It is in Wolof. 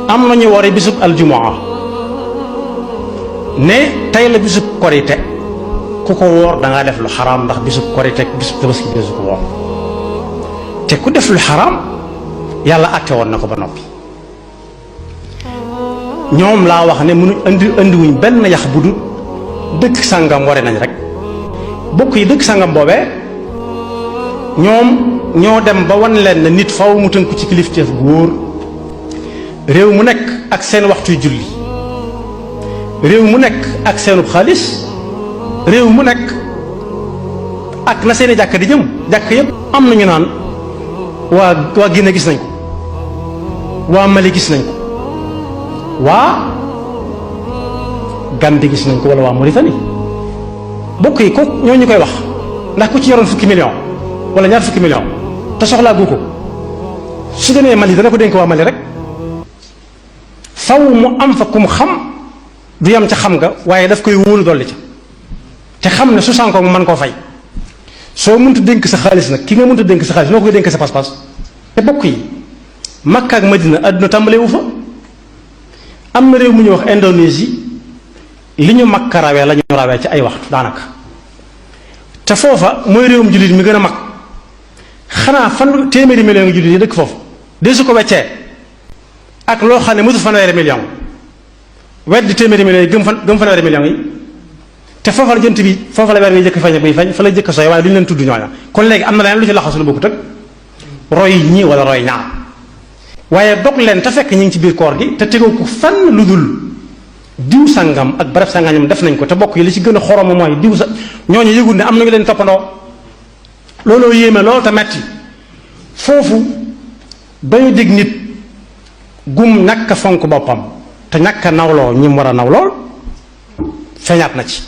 am nañu wari bisub aljumaa ne tey la bisub korite ku ko woor da ngaa def lu xaraam ndax bisub korite bisub tabaski bisu ko woor te ku def lu xaraam yàlla àtte woon na ko ba noppi. ñoom laa wax ne mënu indiwuñ benn yax bu dul dëkk sàngam ware nañ rek bokk yi dëkk sàngam boobee ñoom ñoo dem ba wan leen ne nit faw mu tënku ci kilifteef gu wóor réew mu nekk ak seen waxtuy julli réew mu nekk ak seenub xaalis réew mu nekk ak na seeni jàkk di jëm jàkk yëpp am nañu naan waa Guinée gis nañ ko waa Mali gis nañ ko waa Gambie gis nañ ko wala waa Mauritanie bokk yi ko ñoo ñu koy wax ndax ku ci yoroon fukki million wala ñaar fukki million te soxlaa gu ko su demee Mali dana ko dénk waa Mali rek faw mu am fa ku mu xam du yam ca xam nga waaye daf koy wóolu dolli ca te xam ne su sànkoo mu mën koo fay soo mënta dénk sa xaalis nag ki nga mënta dénk sa xaalis noo koy dénk sa pas-pas te bokk yi Makka ak Madina àdduna tàmbalee wu fa am na réew mu ñuy wax Indonésie li ñu Makka rawee la ñu rawee ci ay waxtu daanaka te foofa mooy réewum jullit mi gën a mag xanaa fan téeméeri million ngi jullit yi dëkk foofu de su ko weccee ak loo xam ne mosu fanweeri million weddi téeméeri million yi gëm fanweeri million yi te foofa la jënt bi foofa la weer bi jëkk fañ buy fañ fa la jëkk sooy waaye duñu leen tudd ñooña kon léegi am na leneen lu ci laxasu lu bokkut ak roy ñii wala roy ñaar waaye dog leen te fekk ñu ngi ci biir koor gi te tegoo ko fan lu dul diw sangam ak barab sangam def nañ ko te bokk yi li ci gën a xorom mooy diw sa ñooñu yëgul ne am nañu leen toppandoo looloo yéeme lool te metti foofu dañu dig nit gum ñàkk a fonk boppam te ñàkk a nawloo ñi mu war a naw lool feeñaat na ci